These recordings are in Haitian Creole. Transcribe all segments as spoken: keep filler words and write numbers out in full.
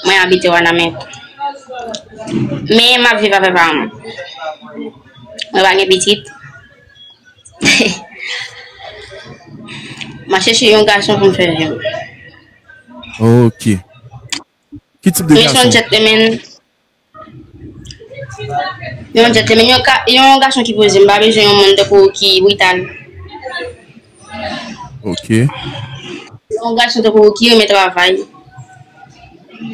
Mwen abite Wanament. Men m ap viv avè paran m. Mwen pa gen pitit. M ap chèche yon gason pou m fè vi m. Ok. Ki tip de gason? Men se yon gentleman. Yon gentleman, yon, ka, yon gason ki poze. M pa bezwen yon moun tankou ki brital. Ok. Yon gason tankou ki renmen travay.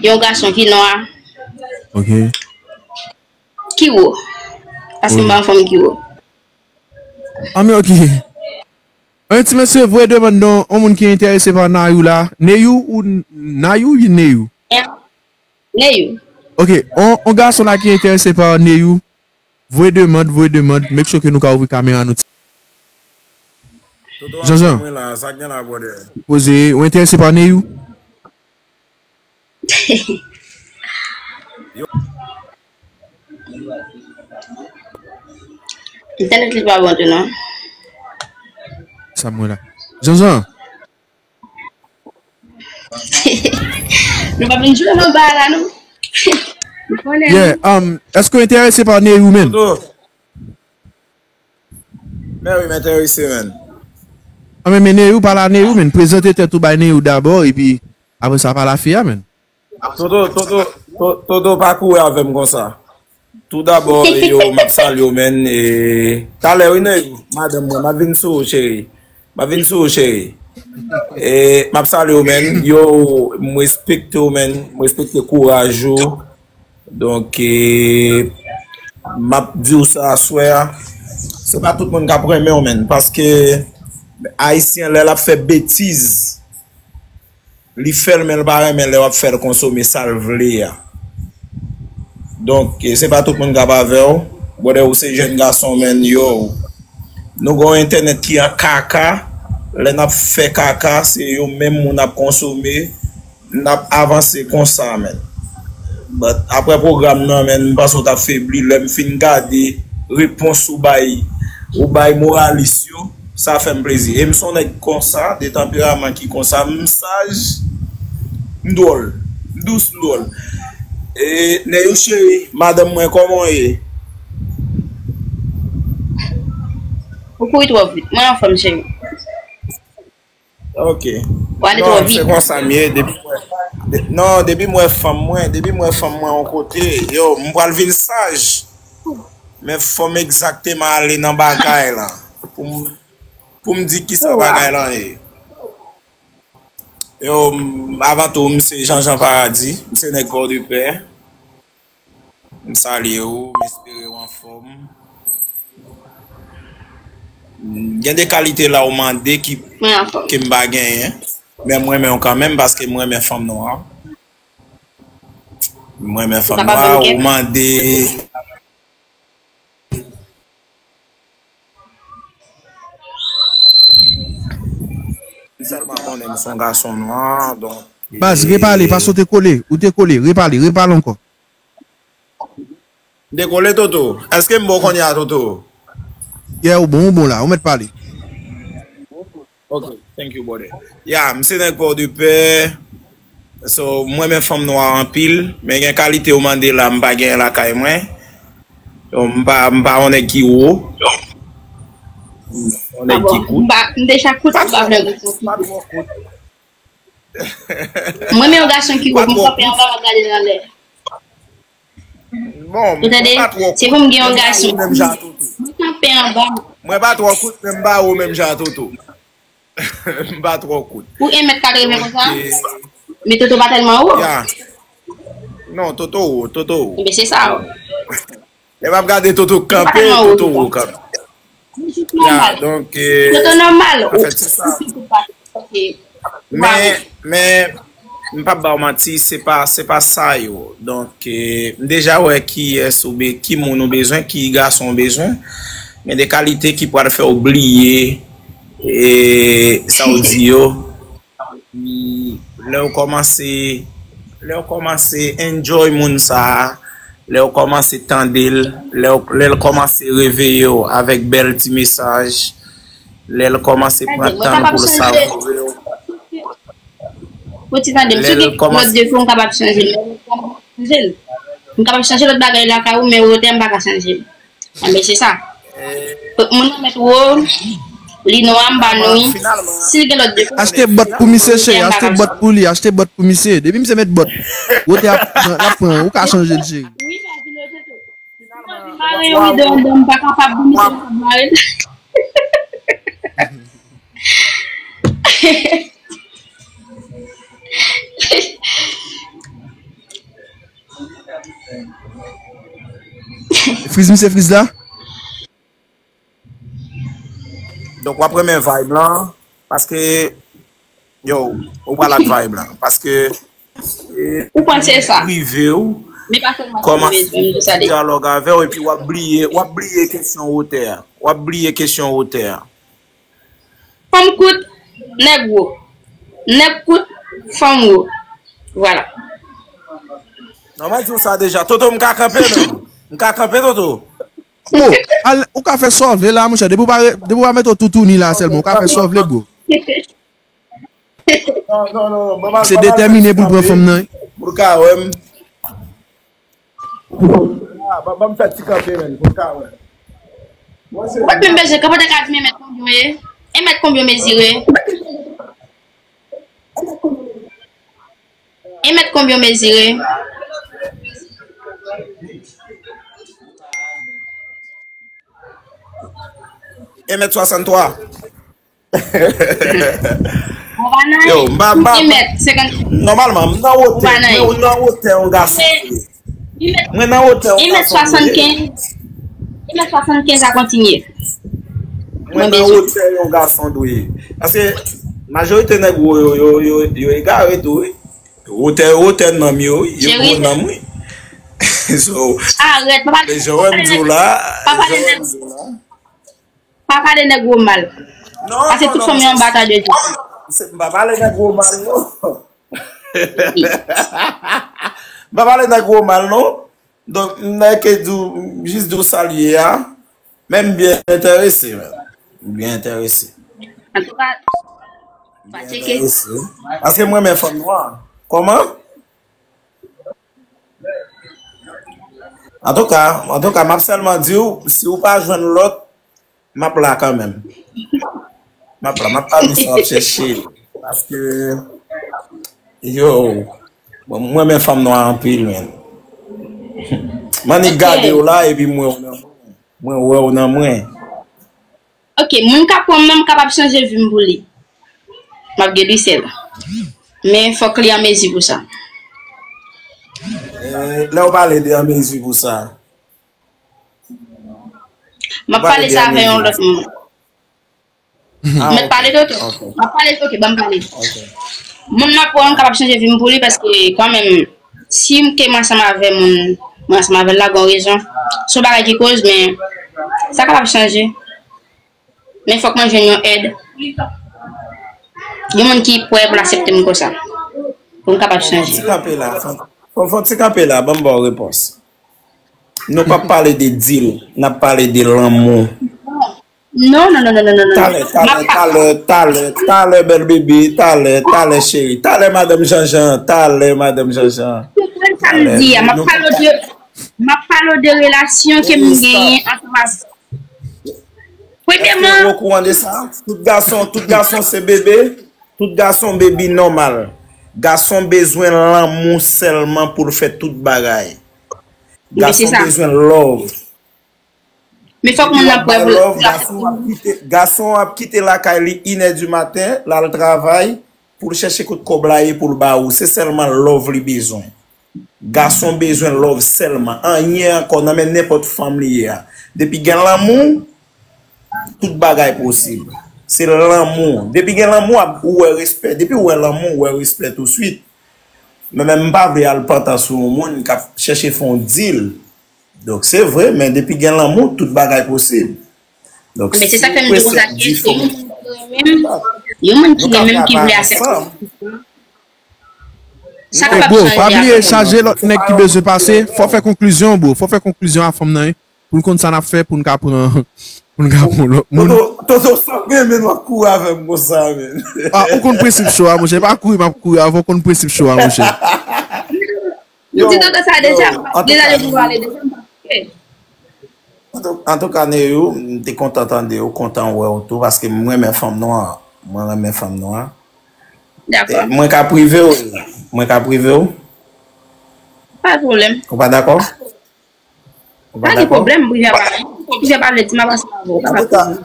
Yon gason ki nwa. Ok. Ki wo. Paske m pa yon fanm ki wo. Ah, men ok. Yon ti mesye voye demann nan yon moun ki enterese pa Nayou la. Neyou ou Nayou ou Neyou? Neyou. Ok, yon, yon gason la ki enterese pa Neyou. Voye demann, voye demann. Make sure ke nou ka ouvri kamera nou. Janjan. Poze, ou enterese pa Neyou? Entènèt li pa bon tou non. Sa mwen la. Janjan. Nou pa vin jwe nan ba la non. Yeah, um, èske w enterese pa Neyou menm? Men wi, m enterese menm. Anben men Neyou, pale a Neyou menm, prezante tèt ou bay Neyou dabò epi apre sa pale a fi a menm. Toto, Toto, Toto pa kouri avè m konsa. Tou dabò, yo, m ap salye w menm. Talè wi Neyou, madanm mwen, m ap vin sou ou cheri. M ap vin sou ou cheri. M ap salye w menm. Yo, m respekte w menm, m respekte kouraj ou. Donk, m ap di w sa aswè a. Se pa tout moun k ap renmen w menm. Paske Ayisyen lè l ap fè betiz, li fè l men l pa renmen lè w ap fè l konsome sa l vle a. Donk, se pa tout moun k ap avè w. Brother, ou se jèn gason menm, yo. Nou gen yon entènèt ki an kaka. Lè n ap fè kaka, se yo menm moun ap konsome. N ap avanse konsa menm. But apre pwogram nan menm, m panse w t ap febli. Lè m fin gade repons ou bay, ou bay moralis yo, sa fè m plezi. E m se yon nèg konsa, de tanperaman ki konsa, m saj, m dwòl, m dous, m dwòl. E Neyou cheri, madanm mwen, kòman w ye? Ou kouri twò vit. Mwen anfòm cheri. Ok. Non, se konsa m ye. Depi mwen, non, depi mwen fanm mwen, depi mwen fanm mwen yon kote, yo, m pral vin saj. Men fò m egzakteman ale nan bagay la. Pou m, pou m di kisa bagay la ye. Yo, avan tou, m se Jean Jean Paradis, m se nèg Pòdepè. M salye w, m espere w anfòm. Gen de kalite la ou mande ki, ke m pa genyen, men m renmen w kanmenm paske m renmen fanm nwa. M renmen fanm nwa, ou mande. M sèlman konnen m se yon gason nwa, donk. Baz, repale, paske w te kole, ou te kole, repale, repale ankò. M te kole, Toto. Èske m bon kounye a, Toto? Yeah, ou bon, ou bon la, ou mèt pale. Ok, thank you, brother. Yeah, m se nèg Pòdepè. So, m renmen fanm nwa anpil, men gen kalite ou mande la, m pa genyen lakay mwen. Yo, m pa, m pa yon nèg ki wo. M yon nèg ki kout. M pa, m deja kout, m pa vle kout. M renmen yon gason ki wo, m kanpe anba, m ap gade l anlè. Bon, mwen pa twò kout. Se pou m gen yon gason. M kanpe anba. Mwen pa twò kout, men m pa wo menm jan a Toto. M pa twò kout. Ou en mèt katreven konsa? Men Toto pa tèlman wo. Non, Toto wo, Toto wo. Ebyen se sa. Lè m ap gade Toto kanpe, Toto wo kanpe. Ya, donk, Toto nòmal. Anfèt, se sa. Men, men, m p ap ba w manti, se pa, se pa sa yo. Donk, m deja wè kiyès ou be, ki moun ou bezwen, ki gason ou bezwen. Gen de kalite ki pral fè w bliye sa w di yo. Lè w kòmanse, lè w kòmanse enjoy moun sa a, lè w kòmanse tande l, lè w, lè l kòmanse reveye w avèk bèl ti mesaj, lè l kòmanse pran tan l pou l savure w. Fò ti tande m. Si w gen lòt defo, m kapab chanje l. M kapab chanje l. M kapab chanje lòt bagay lakay ou, men wotè m pa ka chanje l. Enben, se sa. Fòk moun nan mèt wo, li nwa, m pa nwi. Si l gen lòt defo, achte bòt pou misye, cheri, achte bòt pou li, achte bòt pou misye. Depi misye met bòt, wotè ap pran, l ap pran, ou ka chanje l, cheri. Mare yo, wi, dan, dan, m pa kapab, misye pa kapab mare l. Friz misye friz la. Donk w ap renmen vibe lan, paske, yo, ou pral ak vibe lan, paske ou panse sa rive w, men pa sèlman sa kòmanse yon dyalòg avè w, epi w ap bliye, w ap bliye kesyon wotè a, w ap bliye kesyon wotè a. Fanm kout, nèg wo. Nèg kout, fanm wo. Vwala. Non, mwen di w sa deja. Toto, m ka kanpe, non? M ka kanpe, Toto? Bon, al, ou ka fè sa w vle la, monchè. Depi w pa re- depi w pa mete w toutouni la sèlman, ou ka fè sa w vle, bro. Non, non, non, non. Se detèmine pou l pran fanm nan, wi. Pou l ka wè m. Ah, ban m fè ti kanpe, menn, pou l ka wè. Ou pa t menm bezwen kanpe, w te ka di m e mèt konbyen w ye? E mèt konbyen w mezire? E mèt konbyen w mezire? E mèt swasanntwa. Yo, m pa, m pa, nòmalman, m nan wotè, mwen nan wotè yon gason. Mwen nan wotè yon gason. Mwen nan wotè yon gason dwe ye. Paske majorite nèg wo yo, yo, yo, yo egare tou, wi. Wotè, wotè nanm yo, wi. Yo gwo nanm, wi. So, arèt, papa, jan w wè m di w la, jan w wè m di w la. Pa pale nèg wo mal. Non, paske tout fanm yo anba ta de Jezi. Se, m pa pale nèg wo mal, non. M pa pale nèg wo mal, non. Donk, m nèk di w, jis di w sa l ye a. Men m byen enterese, men. M byen enterese. Antouka, pa tcheke. Paske m renmen fanm nwa. Kòman? Antouka, antouka, m ap sèlman di w, si w pa jwenn lòt, m ap la kanmenm. M ap la, m ap pa di sa w ap chèche. Paske, yo, bon, mwen renmen fanm nwa anpil, men. M annik gade w la, epi mwen, mwen wè w nan mwen. Ok, moun k ap pran m nan, m kapab chanje vi m pou li. M ap gen Lucelle. Men fòk li an mezi pou sa. Eh, lè w pale de an mezi pou sa. M ap pale sa avè yon lòt moun. M mèt pale, Toto? M ap pale, ok, ban m pale. Moun m ap pran, m kapab chanje vi m pou li, paske kanmenm, si m ke m ansanm avè moun, mwen ansanm avè l la, gen yon rezon. Se yon bagay ki koz, men sa kapab chanje. Men fòk mwen jwenn yon èd. Yon moun ki prè pou l aksepte m konsa. Pou m kapab chanje. Fè yon ti kanpe la, fè, fè, fè yon ti kanpe la, ban m ba w repons. Nou p ap pale de deal, n ap pale de lanmou. Non, non, non, non, non, non, non. Talè, talè, talè, talè, talè, bèl bebe, talè, talè, cheri, talè, madanm Janjan, talè, madanm Janjan. Ou konprann sa m di a? M ap pale w de, m ap pale w de relasyon ke m genyen ansanm avè. Premyèman, èske w okouran de sa? Tout gason, tout gason se bebe. Tout gason bebe nòmal. Gason bezwen lanmou sèlman pou l fè tout bagay. Gason bezwen love. Men fòk moun nan prè pou l aksepte. Gason ap kite, gason ap kite lakay li inè di maten, l al travay, pou l chèche kot kòb la ye pou l ba ou. Se sèlman love li bezwen. Gason bezwen love sèlman. Anyen ankò nan men nenpòt fanm li ye a. Depi gen lanmou, tout bagay posib. Se lanmou. Depi gen lanmou, ap, ou wè respè. Depi ou wè lanmou, ou wè respè touswit. Men, men m pa vle al pantan sou yon moun k ap chèche fè yon deal. Donk, se vre, men depi gen lanmou, tout bagay posib. Donk, men se sa fè m di w sa, ke se yon moun ki renmen m, yon moun ki renmen m, ki vle aksepte m. Sa kapab chanje. Bro, pa bliye chaje lòt nèg ki bezwen pase. Fò fè konklizyon, bro. Fò fè konklizyon a fanm nan, wi. pou l konn sa n ap fè, pou n ka pran, pou n ka pran lòt moun. Toto, Toto, sa w gen, men w ap kouri avè m konsa, men. Ah, ou konn prensip cho a, monchè. E pa kouri m ap kouri avè w, ou konn prensip cho a, monchè. M di Toto sa deja, deja depi w ale deja, m pa koute. Antouka, Neyou, m te kontan tande w, kontan wè w tou, paske m renmen fanm nwa. Mwen renmen fanm nwa. Dakò. Mwen ka prive w, mwen ka prive w. Pa gen pwoblèm. Ou pa dakò? Pa gen pwoblèm, prive pa. Prive pa vle di m ap ansanm avè w. Pa gen pwoblèm.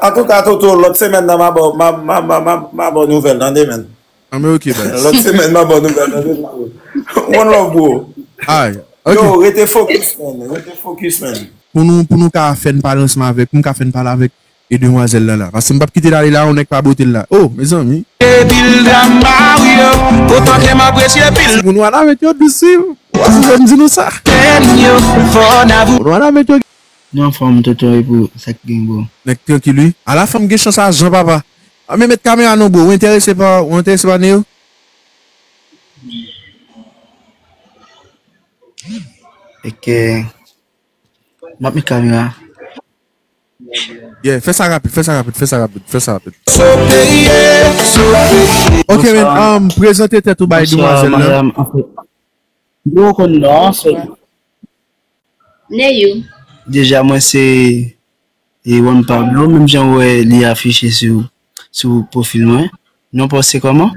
Antouka, Toto, lòt semèn nan, m a ba w nouvèl, tande, menn. Anben, ok, baz. Lòt semèn, m a ba w nouvèl, tande. One love, bro. Ay, ok. Yo, rete focus, man. Rete focus, man. Pou nou, pou nou ka fè n pale ansanm avèk, pou m ka fè n pale avèk e demwazèl la la. Paske m p ap kite l ale la, yon nèg pa bote l la. Oh, mezanmi. Epi l dram Mario, otan ke m apresye pil. Moun wana met yo dous wi. Ou pa sou jwenn di nou sa. Moun wana met yo. Nou anfòm, Toto, epi w, sa k gen, bro? Nèg trankil wi. Ala fanm gen chans a jan, papa. A men met kamera non, bro. Ou enterese pa, ou enterese pa Neyou? Ok. M ap met kamera. Yeah, fè sa rapid, fè sa rapid, fè sa rapid, fè sa rapid. Ok, men, um, prezante tèt ou bay demwazèl la. Yo konn non, anfèt. Neyou. Deja, mwen se e Juan Pablo, menm jan w wè li afiche sou, sou pwofil mwen. Non pa w se kòman?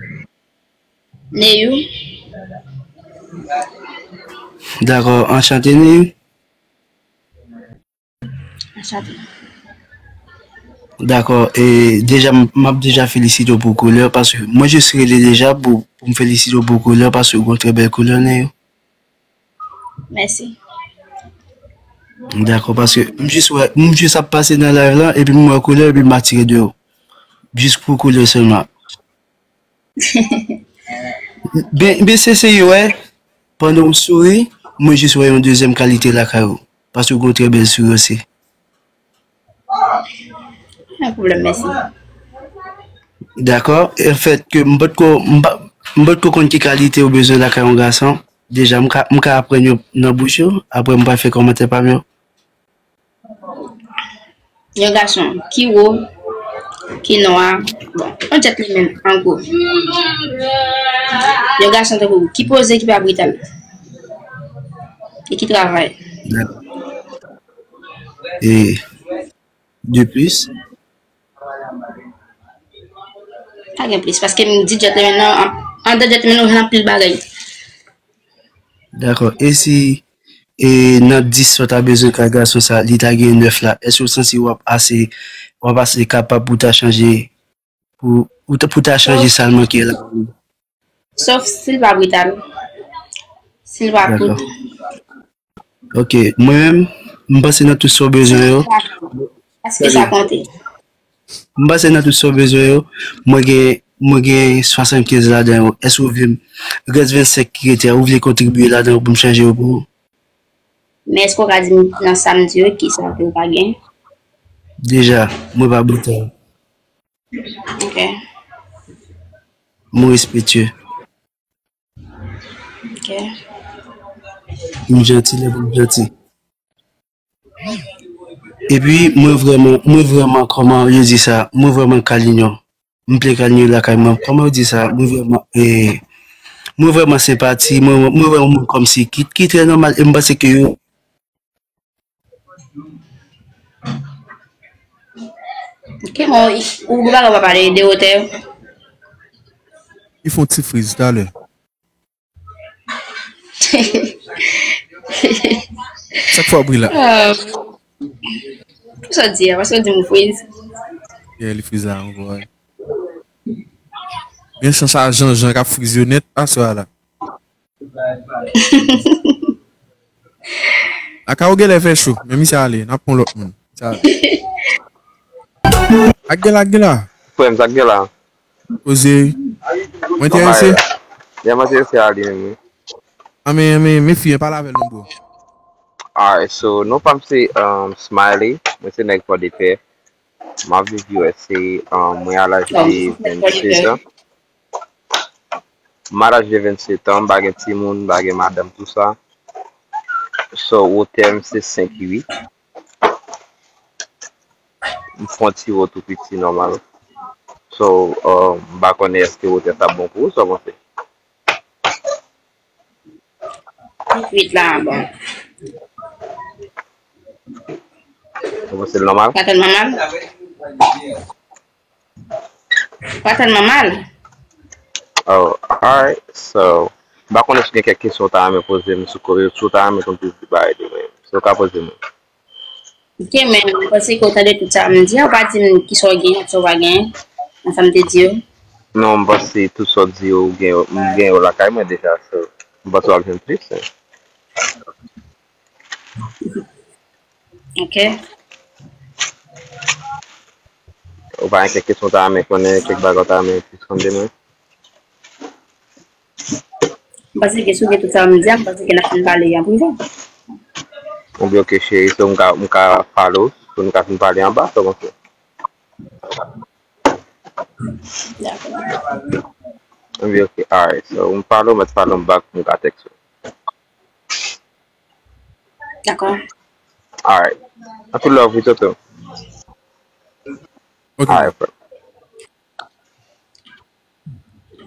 Neyou. Dakò, anchante, Neyou. Anchante. Dakò, e deja, m ap deja felisite w pou koulè w, paske mwen jis rele deja pou, pou m felisite w pou koulè w, paske w gen yon trè bèl koulè, Neyou. Mèsi. Dakò, paske m jis wè, m jis ap pase nan live lan, epi m wè koulè, epi m atire de w. Jis pou koulè sèlman. Ben, ben se, se, wè, pandan w souri, mwen jis wè yon dezyèm kalite lakay ou. Paske w gen yon trè bèl souri osi. Pa gen pwoblèm, mèsi. Dakò. E fèt ke m potko, m pa, m potko konn ki kalite ou bezwen lakay yon gason. Deja, m ka, m ka aprann yo nan bouch ou. Apre, m pral fè kòmantè pa m yo. Yon gason ki wo, ki nwa, bon, yon djètlemenn, an gwo. Yon gason tankou ou, ki poze, ki pa brital. E ki travay. Dakò. E de plis? Pa gen plis, paske m di djètlemenn nan, an, anndan djètlemenn nan, ou jwenn anpil bagay. Dakò. E si, e nan dis sa w ta bezwen kay gason sa, li ta gen nèf la, èske w santi w ap ase, w ap ase kapab pou w ta chanje, pou, pou w ta, pou w ta chanje sa l manke la? Sòf si l pa brital. Si l pa kout. Ok, mwen menm, m panse nan tout sa w bezwen yo. Èske sa konte? M panse nan tout sa w bezwen yo, mwen gen, mwen gen swasannkenz ladan yo. Èske w vle m, rès vennsenk ki rete a, ou vle kontribye ladan yo pou m chanje yo pou ou? Men èske w ka di m nan sa m di yo, kisa ke w pa gen? Deja, mwen pa brital. Ok. Mwen respektye. Ok. M janti lè pou m janti. Epi, mwen vrèman, mwen vrèman, kòman yo di sa, mwen vrèman kalinyo. M plen kalinyo lakay mwen. Kòman yo di sa, mwen vrèman, e, mwen vrèman senpati, mwen, mwen vrèman moun kòmsi ki, ki trè nòmal, e m panse ke yo, Ok, bon, ou bagay w pa pale de wotè yo. Li fè yon ti friz talè. Sa k fè w ri la? Pou sa w di a, paske w di m ou friz. Yeah, li friz la ankò, wi. Gen chans a Jean Jean k ap friz yo nèt aswè a la. Aka ou genlè fè cho, men misye ale, n ap pran lòt moun. Misye ale. Ak genla, ak genla. Frè m, sa k genla? Koze. Mwen enterese. Yeah, mwen enterese ale menm, wi. Anben, anben, men fi an, pale avè l non, bro. Alright, so, non pa m se, um, Smiley, mwen se nèg Pòdepè. M ap viv U S A, um, mwen a laj de vennsetan. M a laj de vennsetan, m pa gen timoun, m pa gen madanm, tou sa. So, wotè m se senk uit. m fè yon ti wo tou piti nòmal. So, uh, m pa konnen èske wotè sa bon pou ou, sa w panse? Twit la bon. Ou panse l nòmal? Pa tèlman mal. Pa tèlman mal. Oh, alright. So, m pa konnen si gen kèk kesyon w ta renmen poze m sou kote, si w ta renmen konn plis bagay de mwen. Si w ka poze m. Ok, men mwen panse ke w tande tout sa m di a, ou pa di m kisa w gen ak sa w pa gen, nan sa m te di yo. Non, m panse tout sa w di yo, ou gen yo, m gen yo lakay mwen deja. So, m panse w ap jwenn plis. Ok. Ou pa gen kèk kesyon w ta renmen konnen, kèk bagay w ta renmen plis konn de mwen? M panse ke si w gen tout sa w ap di a, m panse ke n ap fin pale an prive. Ebyen, ok, cheri, so m ka, m ka follow, pou nou ka fin pale anba, sa w panse? Dakò. Ebyen, ok, alright, so m follow, mèt follow m back, m ka text ou. Dakò. Alright. Anpil love, wi, Toto. Ok. Alright, frè.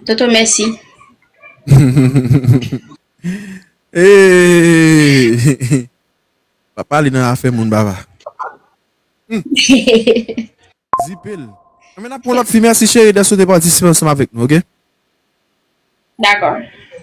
Toto, mèsi. Hey! Pa pale nan afè moun, papa. Zipe l. Anben, n ap pran lòt fi. Mèsi, cheri, dèske w te patisipe ansanm avèk nou, ok? Dakò.